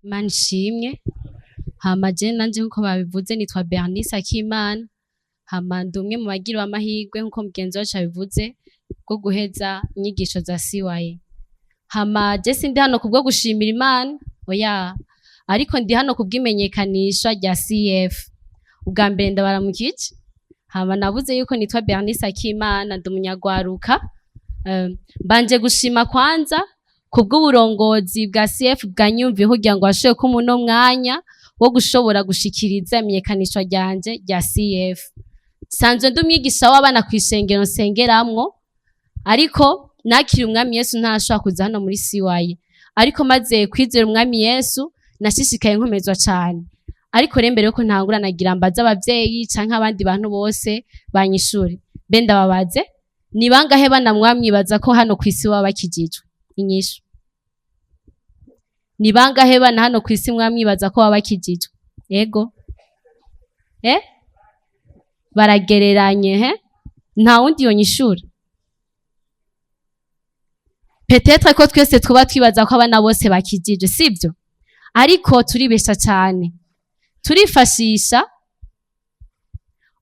Imana ishimwe. Hama je nanje, nkuko babivuze, nitwa Bernice Akimana. Hama ndi umwe mu bagiriwe amahirwe, nkuko mugenzi wacu abivuze, bwo guheza inyigisho za CYA. Hama je sindi hano kubwo gushimira Imana, oya, ariko ndi hano kubw'imenyekanisha rya CF. Ubwa mbere ndabaramukije. Hama nabuze yuko nitwa Bernice Akimana, ndi umunyagwaruka. Mbanje gushima kwanza kubw'uburongozi bwa CF bwanyumviye kugira ngo bashobore kumpa uno mwanya wo gushobora gushikiriza imenyekanishwa ryanje rya CF. Sanzwe ndi umwigisha w'abana kw'ishengero nsengeramwo, ariko nakiriye Umwami Yesu ntashobora kuza hano muri CYA. Ariko maze kwizera Umwami Yesu, nashishikaye nkomezwa cane. Ariko rero mbere yuko ntangura, nagira mbaze abavyeyi canke abandi bantu bose banyishure. Mbe ndababaze, ni bangahe bana mwamwibaza ko hano kw'isi baba bakijijwe? Inyishu. Ni bangahe bana hano kw'isi mwamwibaza ko baba bakijijwe? Yego. Eh? Baragereranye, he? Nta wundi yonyishura. Peut-être ko twese twuba twibaza ko abana bose bakijijwe, sibyo? Ariko turibesha cyane. Turifashisha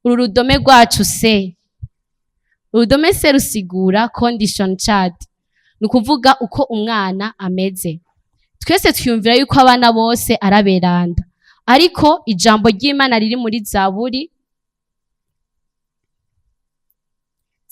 uru rudome rwacu C. Urudome C rusigura condition child. Ni ukuvuga uko umwana ameze. Twese twiyumvira yuko abana bose araberanda. Ariko ijambo ry'Imana riri muri Zaburi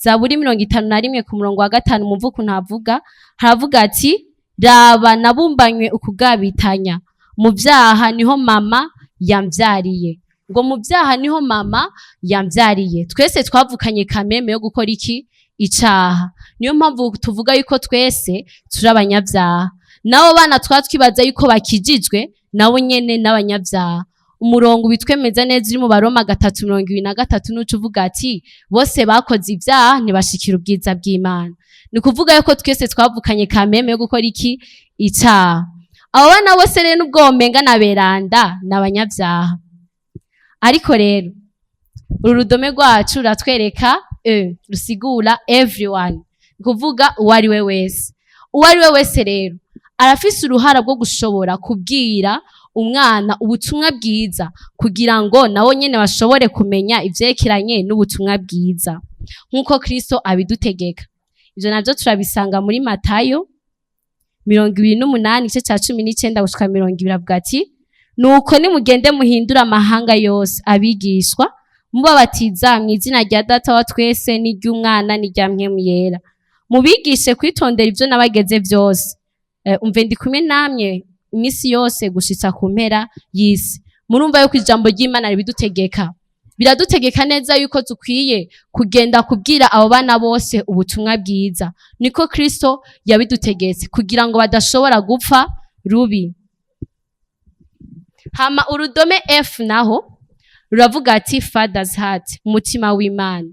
51 ku murongo wa 5, mumva ukuntu havuga, haravuga ati: "Raba, nabumbanywe ukugabitanya, mu vyaha niho mama yamvyariye." Ngo mu vyaha niho mama yamvyariye. Twese twavukanye kameme yo gukora iki? Icaha. Niyo mpamvu tuvuga yuko twese turi abanyabyaha. Nabo bana twaba twibaza yuko bakijijwe, nabo nyene n'abanyabyaha. Umurongo bitwemeza neza uri mu Baroma 3:23, n'uca uvuga ati: "Bose bakoze ibyaha, ntibashikira ubwiza bw'Imana." Ni kuvuga yuko twese twavukanye kameme yo gukora iki? Icaha. Abo bana bose rero, nubwo womenga na beranda, ni abanyabyaha. Ariko rero uru rudome rwacu ruratwereka e rusigura everyone, ni kuvuga uwo ari we wese. Uwo ari we wese rero arafise uruhara rwo gushobora kubwira umwana ubutumwa bwiza, kugira ngo nabo nyene bashobore kumenya ivyerekeranye n'ubutumwa bwiza nk'uko Kristo abidutegeka. Ivyo navyo turabisanga muri Matayo 28, igice ca 19 gushika 20. Avuga ati: "Nuko nimugende muhindure amahanga yose abigishwa, mubabatiza mu izina rya Data wa twese n'iry'Umwana n'irya Mpwemu Yera, mubigishe kwitondera ivyo nabageze vyose. Umve, ndi kumwe namwe iminsi yose gushitsa ku mpera y'isi." Murumva yuko ijambo ry'Imana ribidutegeka, biradutegeka neza yuko dukwiye kugenda kubwira abo bana bose ubutumwa bwiza. Niko Kristo yabidutegetse, kugira ngo badashobora gupfa rubi. Hama urudome F naho ruravuga ati Father's heart, umutima w'Imana.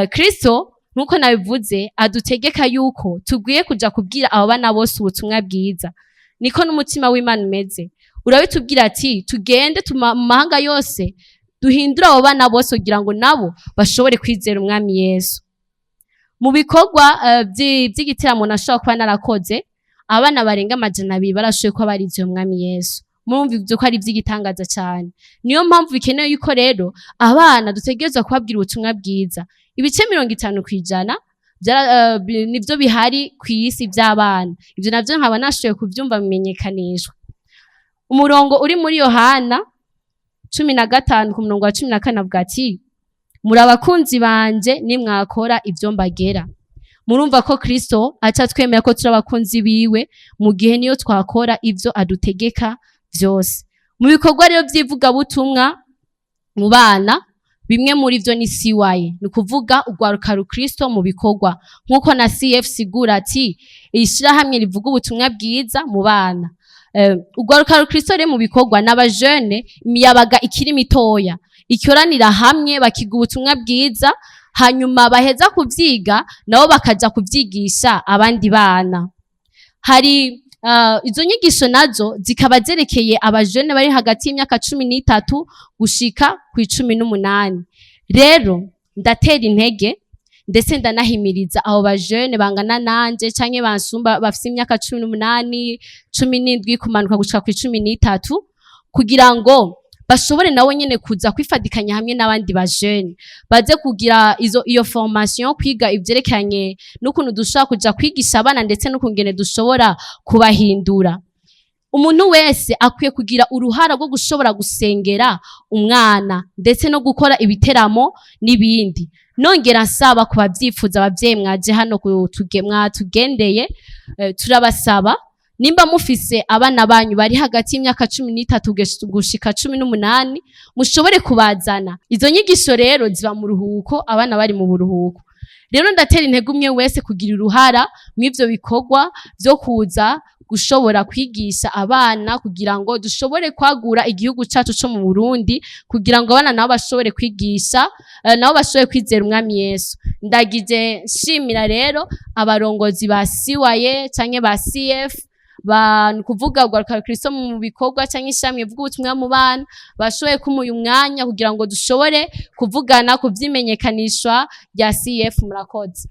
Kristo, nkuko nabivuze, adutegeka yuko tugwiye kuja kubwira abo bana bose ubutumwa bwiza. Niko n'umutima w'Imana umeze, urabitubwira ati tugende mu mahanga yose, duhindure abo bana bose kugira ngo nabo bashobore kwizera Umwami Yesu. Mu bikorwa vy'igiteramo nashobora kuba narakoze, abana barenga 200 barashoboye kuba barizeye Umwami Yesu. Murumva ivyo ko ari ivy'igitangaza cyane. Niyo mpamvu bikenewe yuko rero abana dutegerezwa kubabwira ubutumwa bwiza. Ibice 50% nivyo bihari kw'isi vy'abana. Ivyo navyo nkaba nashoboye kuvyumva bimenyekanishwa. Umurongo uri muri Yohana 15 ku murongo wa 14 avuga ati: "Muri abakunzi banje nimwakora ivyo mbagera." Murumva ko Kristo aca twemera ko turi abakunzi biwe mu gihe niyo twakora ivyo adutegeka vyose. Mu bikorwa rero vy'ivugabutumwa mu bana, bimwe muri vyo ni CYA, ni ukuvuga Ugwaruka Rukristo mu Bikorwa, nk'uko na CF sigura ati ishirahamwe rivuga ubutumwa bwiza mu bana. Ugwaruka Rukristo rero mu Bikorwa n'abajene, imiyabaga ikiri mitoya ikoranira hamwe, bakiga ubutumwa bwiza, hanyuma baheza kuvyiga nabo bakaja kuvyigisha abandi bana. Hari izo nyigisho nazo zikaba zerekeye abajene bari hagati y'imyaka 13 gushika ku 18. Rero ndatera intege Ndetse ndanahimiriza abo bajene bangana nanje canke bansumba, bafise imyaka 18, 17 kumanuka gushika ku 13, kugira ngo bashobore nabo nyene kuza kwifadikanya hamwe n'abandi bajene, baze kugira iyo formation, kwiga ivyerekeranye n'ukuntu dushobora kuja kwigisha abana, ndetse n'ukungene dushobora kubahindura. Umuntu wese akwiye kugira uruhara rwo gushobora gusengera umwana, ndetse no gukora ibiteramo n'ibindi. Nongera nsaba ku bavyifuza, abavyeyi mwaje hano mwatugendeye, turabasaba, nimba mufise abana banyu bari hagati y'imyaka 13 gushika 18, mushobore kubazana. Izo nyigisho rero ziba mu ruhuko, abana bari mu buruhuko. Rero ndatera intege umwe wese kugira uruhara mw'ivyo bikorwa vyo kuza gushobora kwigisha abana, kugira ngo dushobore kwagura igihugu cacu co mu Burundi, kugira ngo abana nabo bashobore kwigisha, nabo bashobore kwizera Umwami Yesu. Ndagije nshimira rero abarongozi ba CYA canke ba CF, ba ni kuvuga Rwaruka Kristo mu bikorwa canke ishami vuga ubutumwa mu bana, bashoboye kumuha umwanya kugira ngo dushobore kuvugana ku vyimenyekanishwa rya CF. Murakoze.